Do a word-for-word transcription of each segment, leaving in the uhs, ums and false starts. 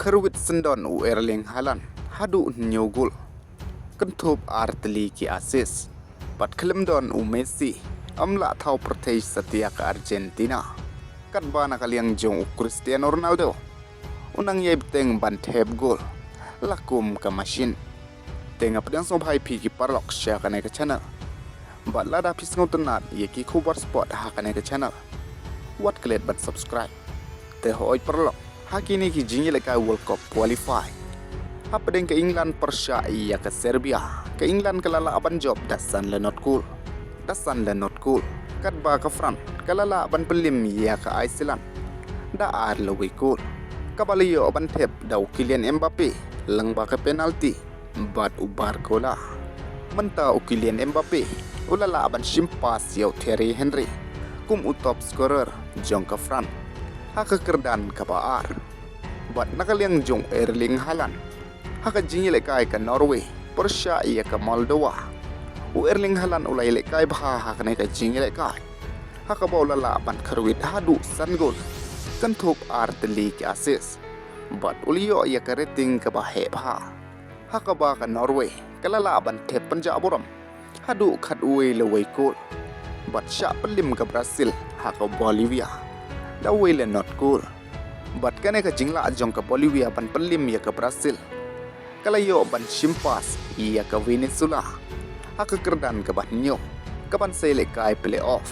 Kyrwit syndon u Erling Haaland haduh hynñiew gol, kynthup ar tylli ki assist. Bad khlem don u Messi, ym lah thaw pyrthei satia ka Argentina. Katba na ka liang jong u Cristiano Ronaldo, u nang ïai bteng ban thep gol la kum ka machine. Te nga pdiang sngewbha ïa phi ki paralok sha kane ka channel. Bad lada phi sngewtynnat ïa ki khubor sport ha kane ka channel, wat klet ban subscribe. Te hooid paralok, ha kine ki jingïalehkai World Cup qualify, hapdeng ka England pyrshah ïa ka Serbia, ka England ka la lah ban jop da san la not gol. Da san la not gol. Katba ka France ka la lah ban pynlem ïa ka Iceland da ar la wei gol, kaba la ïoh ban thep da u Kylian Mbappe lyngba ka penalty bad u Barcola. Mynta u Kylian Mbappe u la lah ban shim pass ïa u Thierry Henry kum u top scorer jong ka France ha ka kyrdan kaba ar. Bad na ka liang jong u Erling Haaland, ha ka jingïalehkai ka Norway pyrshah ïa ka Moldova, u Erling Haaland u la ïalehkai bha ha kane ka jingïalehkai, ha kaba u la lah ban kyrwit haduh san gol, kynthup ar tylli ki assist. Bad u la ïoh ïa ka rating kaba heh bha, ha kaba ka Norway ka la lah ban thep pynjah burom haduh khatwei la wei gol. Bad shah pynlem ka Brazil ha ka Bolivia da wei la not gol. Bad kane ka jinglah jong ka Bolivia ban pynlem ïa ka Brazil ka la ïoh ban shim pass ïa ka Venezuela ha ka kyrdan kaba hynñiew, kaban sa ïalehkai playoff,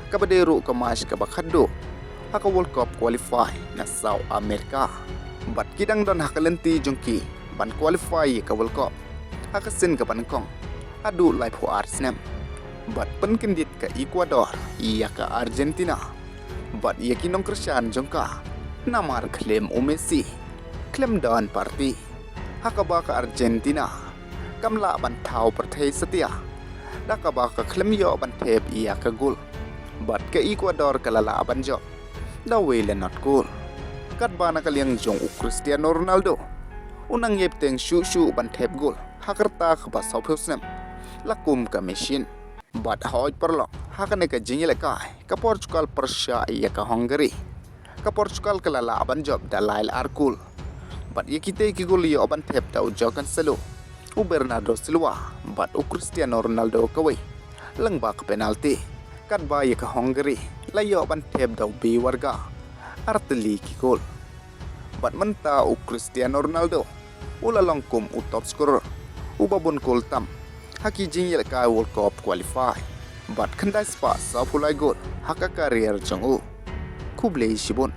kaba dei ruh ka match kaba khatduh ha ka World Cup qualify na South America. Bad ki dang don ha ka lynti jong ki ban qualify ïa ka World Cup ha ka sien kaba nyngkong haduh laiphew ar snem. Bad pynkyndit ka Ecuador ïa ka Argentina. Bad ïa ki nongkyrshan jong ka, namar khlem u Messi, khlem don party, ha kaba ka Argentina kam lah ban thaw pyrthei satia, da kaba ka khlem ïoh ban thep ïa ka gol. Bad ka Ecuador ka la lah ban jop da wei la not gol. Katba na ka liang jong u Cristiano Ronaldo, u nang ïai bteng shuh shuh ban thep gol ha ka rta kaba sawphew snem la kum ka machine. Bad hooid paralok, ha kane ka jingïalehkai ka Portugal pyrshah ïa ka Hungary, ka Portugal ka la lah ban jop da lai la ar gol. Bad ïa kitei ki gol la ïoh ban thep da u Joao Cancelo, u Bernardo Silva bad u Cristiano Ronaldo kawei lyngba ka penalty. Katba ïa ka Hungary la ïoh ban thep da u Bea Varga ar tylli ki gol. Bad mynta u Cristiano Ronaldo u la long kum u top scorer uba bun gol tam ha ki jingïalehkai World Cup qualify, bad khyndai spah sawphew lai gol ha ka career jong u. Khublei shibun.